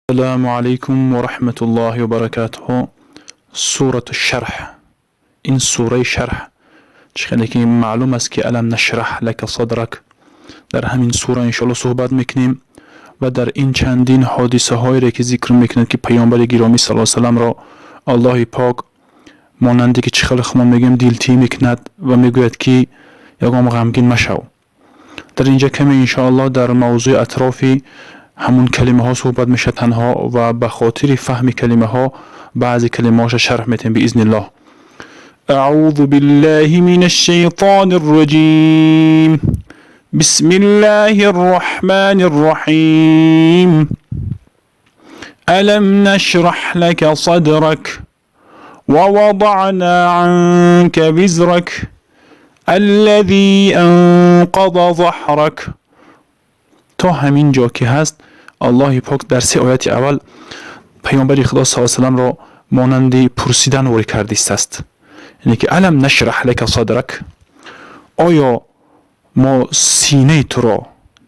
Ассалому алайкум ва раҳматуллоҳи ва баракатуҳу. Сурату Шарҳ. Ин сураи Шарҳ, чӣ хеле ки маълум аст, ки алам нашраҳ лака садрак, дар ҳамин сура иншоалло суҳбат мекунем ва дар ин чандин ҳодисаҳоере, ки зикр мекунад, ки паёмбари гиромӣ сал саламро Аллоҳи Пок, монанде ки чӣ хеле хумон мегӯем, дилтӣ мекунад ва мегӯяд, ки ягон ғамгин машав. Дар инҷа каме иншоалло дар мавзӯи атрофи ҳамун калимаҳо суҳбат мешавад танҳо ва ба хотири фаҳми калимаҳо баъзе калимаҳоша шарҳ метиҳем биизниллоҳ. أعوذ بالله من الشيطان الرجيم. بسم الله الرحمن الرحيم. ألم نشرح لك صدرك ووضعنا عنك وزرك الذي أنقض ظهرك. То ҳамин ҷо ки ҳаст, Аллоҳи Пок дар се ояти аввал паёмбари Худо с саламро монанди пурсидан ворид кардистааст, яъне ки алам нашраҳ лака садрак, оё мо синаи туро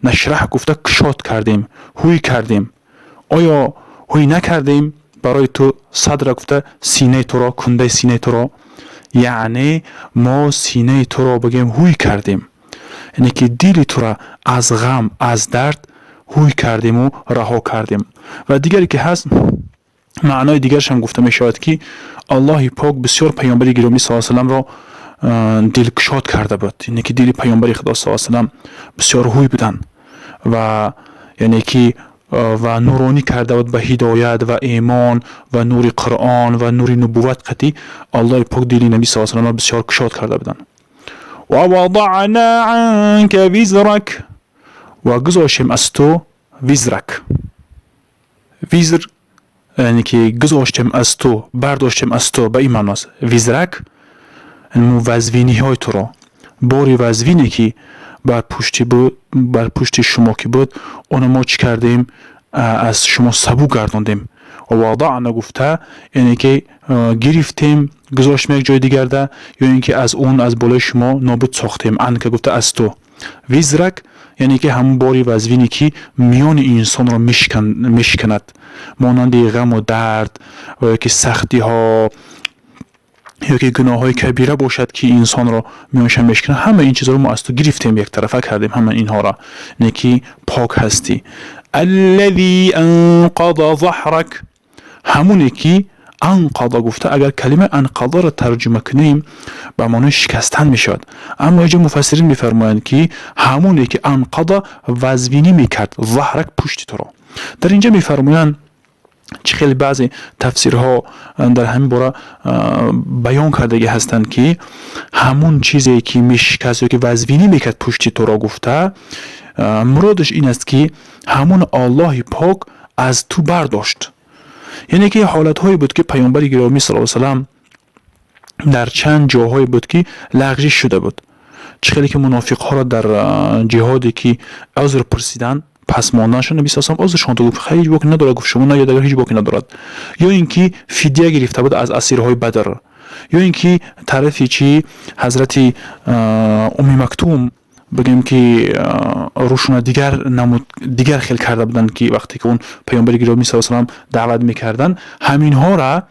нашраҳ гуфта кушод кардем, ҳуй кардем, оё ҳуй накардем барои ту? Садра гуфта синаи туро, кундаи синаи туро, яъне мо синаи туро бигӯем ҳуй кардем, яъне ки дили тура аз ғам, аз дард ҳуй кардему раҳо кардем. Ва дигаре ки ҳаст, маънои дигарашам гуфта мешавад, ки Аллоҳи Пок бисёр паёмбари гиромӣ с саламро дилкушод карда буд, яъне ки дили паёмбари Худо с салам бисёр ҳуй буданд ва яъне ки ва нуронӣ карда буд ба ҳидоят ва имон ва нури Қуръон ва нури нубувват қатӣ Аллоҳи Пок дили наби с саламро бисёр кушод карда буданд. Ва вадаъна анка визрак, ва гузоштем аз ту визрак. Визр яъне ки гузоштем аз ту, бардоштем аз ту, ба ин маъност. Визрак вазвиниҳои туро, бори вазвине, ки бар пушти буд, бар пушти шумо ки буд, оно мо чӣ кардем? Аз шумо сабук гардондем. Вадаъна гуфта, яъне ки гирифтем, гузоштем як ҷои дигарда ё ин ки аз он, аз болои шумо нобуд сохтем. Анка гуфта аз ту, визрак яъне ки ҳамон бори вазвине, ки миёни инсонро мешиканад, монанди ғаму дард ва ё ки сахтиҳо ё ки гуноҳҳои кабира бошад, ки инсонро миёнша мешиканад. Ҳама ин чизҳоро мо аз ту гирифтем, яктарафа кардем ҳама инҳоро, яъне ки пок ҳастӣ. Аллази анқада заҳрак, ҳамоне ки анқада гуфта, агар калимаи анқадаро тарҷума кунем, ба маънои шикастан мешавад, аммо инҷо муфассирин мефармоянд, ки ҳамоне ки анқада вазвинӣ мекард, заҳрак пушти туро. Дар инҷа мефармоянд, чӣ хеле баъзе тафсирҳо дар ҳамин бора баён кардагӣ ҳастанд, ки ҳамун чизе ки мешикаст ё ки вазвинӣ мекард пушти туро гуфта, муродаш ин аст, ки ҳамун Аллоҳи Пок аз ту бардошт, яъне ки ҳолатҳое буд, ки паёмбари гиромӣ с салам дар чанд ҷоҳое буд, ки лағжиш шуда буд. Чӣ хеле ки мунофиқҳоро дар ҷиҳоде ки узр пурсиданд, пас монданашон, наби с узршон дод, гуфт: «Ҳеҷ боке надорад», гуфт, «шумо наёд, агар ҳеҷ боке надорад». Ё ин ки фидя гирифта буд аз асирҳои Бадр, ё ин ки тарафи чӣ, ҳазрати Умми Мактум, бигӯем, ки рӯшона дигар намуд, дигар хел карда буданд, ки вақте ки он паёмбари гиромӣ с салам даъват мекарданд, ҳаминҳора,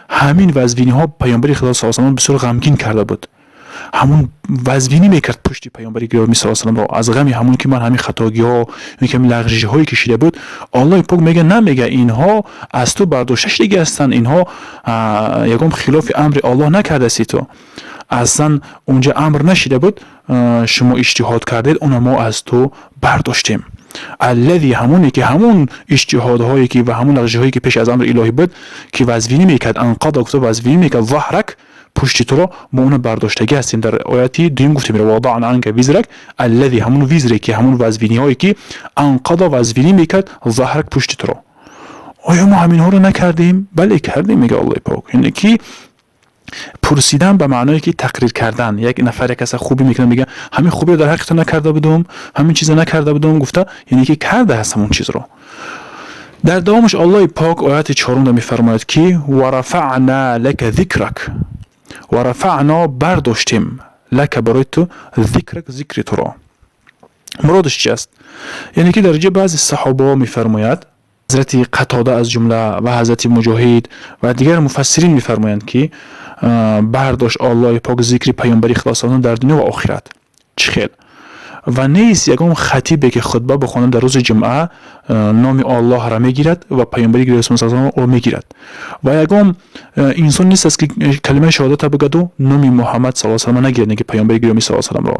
ҳамин вазвиниҳо паёмбари Худо с салам бисёр ғамгин карда буд. Ҳамун вазвинӣ мекард пушти паёмбари гиромӣ с саламро аз ғами ҳамун ки ман ҳамин хатогиҳо ё ки ҳамин лағжишҳое ки шида буд. Аллоҳи Пок мега, намега, инҳо аз ту бардошта шудагӣ ҳастанд, инҳо ягон хилофи амри Аллоҳ накардаси, ту аслан унҷа амр нашида буд, шумо иҷтиҳод кардед, оно мо аз ту бардоштем. Аллази, ҳамоне ки ҳамун иҷтиҳодҳое ки ва ҳамун лағжишҳое ки пеш аз амри илоҳӣ буд, ки вазвинӣ мекард, анқада гуфта вазвинӣ мекард, заҳрак пушти туро, мо оно бардоштагӣ ҳастем. Дар ояти дуюм гуфтем: вадаъна анка визрак аллази, ҳамун визре ки, ҳамун вазвиниҳое ки анқада вазвинӣ мекард, заҳрак пушти туро, оё мо ҳаминҳоро накардем? Бале, кардем, мега Аллоҳи Пок. Яъне ки пурсидан ба маъное ки тақрир кардан. Як нафар як каса хубӣ мекунад, мега: «Ҳамин хубиро дар ҳаққи ту накарда будум, ҳамин чизро накарда будум», гуфта, яъне ки карда ҳаст ҳамон чизро. Дар давомаш Аллоҳи Пок ояти чорумда мефармояд, ки ва рафаъна лака зикрак. Ва рафаъно бардоштем, лака барои ту, зикрак зикри туро. Муродаш чи аст? Яъне ки дар ҷо баъзе саҳобаҳо мефармояд. Ҳазрати Қатода аз ҷумла ва ҳазрати Муҷоҳид ва дигар муфассирин мефармоянд, ки бардошт Аллоҳи пок зикри паёмбари Худо дар дунё ва охират. Чӣ хел? Ва нест ягон хатибе, ки хутба бихонад дар рӯзи ҷумъа, номи Аллоҳро мегирад ва паёмбари гиромиро мегирад, ва ягон инсон нест аст, ки калимаи шаҳодата бигӯяду номи Муҳаммад саллаллоҳу салам нагирад, ки паёмбари гиромӣ саллаллоҳу саламро.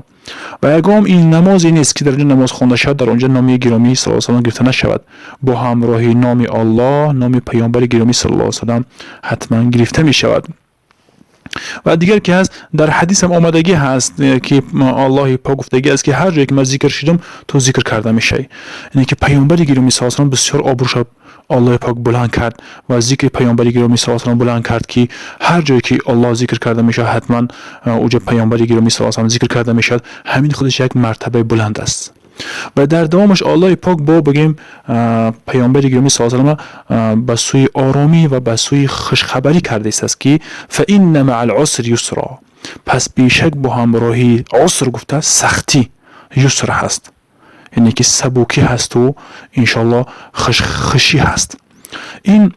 Ва ягон ин намозе нест, ки дар онҷо намоз хонда шавад, дар онҷо номи гиромӣ саллаллоҳу салам гирифта нашавад. Бо ҳамроҳи номи Аллоҳ номи паёмбари гиромӣ саллаллоҳу салам ҳатман гирифта мешавад. Ва дигар ки ҳаст, дар ҳадисам омадагӣ ҳаст, ки Аллоҳи пок гуфтагӣ аст, ки ҳар ҷое ки ман зикр шудам, ту зикр карда мешавӣ. Яъне ки паёмбари гиромӣ саллаллоҳу салам бисёр обрӯша Аллоҳи пок баланд кард ва зикри паёмбари гиромӣ саллаллоҳу салам баланд кард, ки ҳар ҷое ки Аллоҳ зикр карда мешавад, ҳатман уҷо паёмбари гиромӣ саллаллоҳу салам зикр карда мешавад. Ҳамин худаш як мартабаи баланд аст. Ва дар давомаш Аллоҳи пок бо бигем паёмбари гиромӣ саллаллоҳу салама ба сӯи оромӣ ва ба сӯи хушхабарӣ кардааст, ки فإن مع العسر يسرا. Пас бешак бо ҳамроҳии عسر гуфта сахтӣ, يسر ҳаст, яъне ки сабукӣ ҳасту иншоаллоҳ хушӣ ҳаст. Ин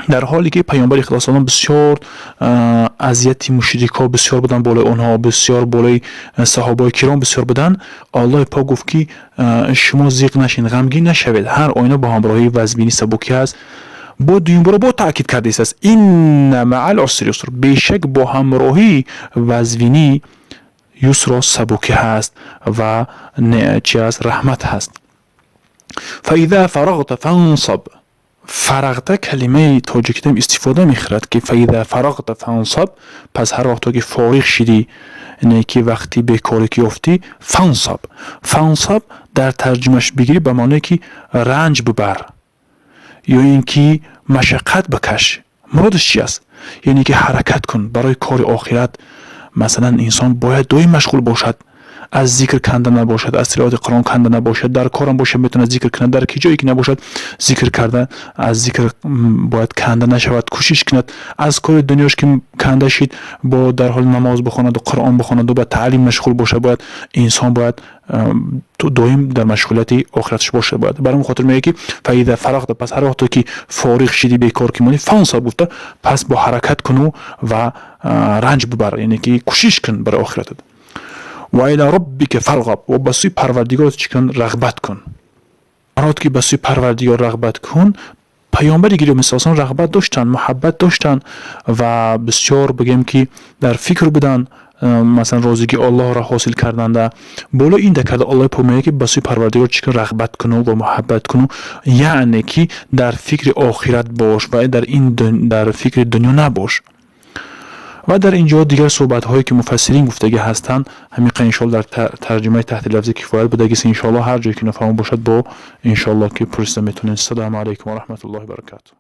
дар ҳоле ки паёмбари Худо салом бисёр азияти мушрикҳо бисёр буданд, болои онҳо бисёр, болои саҳобаи киром бисёр буданд, Аллоҳи пок гуфт, ки шумо зиқ нашед, ғамгин нашавед, ҳар оина бо ҳамроҳии вазбинӣ сабукӣ ҳаст. Бо дуюмбора бо таъкид кардааст: إن مع العسر يسرا. Бешак бо ҳамроҳии вазвинӣ يسرا, сабукӣ ҳаст ва чи аст? Раҳмат ҳаст. فإذا فرغت فانصب. فرغت калимаи тоҷикидам истифода мехӯрад, ки فإذا فرغت فانصب. Пас ҳар вақто ки фориғ шидӣ, яъне ки вақти бекорӣ ки ёфтӣ, فانصب. فانصب дар тарҷумаш бигирӣ, ба маъное ки ранҷ бибар ё ин ки машаққат бикаш. Муродаш чи аст? Яъне ки ҳаракат кун барои кори охират. Масалан, инсон бояд доим машғул бошад, аз зикр канда набошад, аз тиловати Қуръон канда набошад. Дар корам бошад, метавонад зикр кунад, дар ки ҷое ки набошад, зикр карда, аз зикр бояд канда нашавад, кӯшиш кунад. Аз кори дунёш ки канда шид, бо дар ҳоли намоз бихонаду Қуръон бихонаду ба таълим машғул бошад. Бояд инсон бояд доим дар машғулияти охираташ бошад. Бояд бар он хотир мегӯяд, ки فإذا فرغت, пас ҳар вақто ки фориғ шидӣ, бекор ки монӣ, فانصب гуфта, пас бо ҳаракат куну ва ранҷ бибар, яъне ки кӯшиш кун барои охиратат. وإلى ربك فارغب. Ва ба сӯи Парвардигорат чӣ кун? Рағбат кун. Марод ки ба сӯи Парвардигор рағбат кун. Паёмбари гиромӣ саллаллоҳу рағбат доштанд, муҳаббат доштанд ва бисёр бигем ки дар фикр буданд, масалан, розигии Аллоҳро ҳосил карданда. Боло ин да карда Аллоҳи пок мегӯяд, ки ба сӯи Парвардигор чӣ кун? Рағбат куну ва муҳаббат куну, яъне ки дар фикри охират бош ва дар ин дар фикри дунё набош. Ва дар ин ҷо дигар суҳбатҳое ки муфассирин гуфтагӣ ҳастанд, ҳамиқа иншоалло дар тарҷумаи таҳти лафзӣ кифоят будагист. Иншоалло ҳар ҷое ки нофаҳмо бошад, бо иншоалло ки пурсида метавонед. Ассалому алайкум ва раҳматуллоҳи баракатуҳ.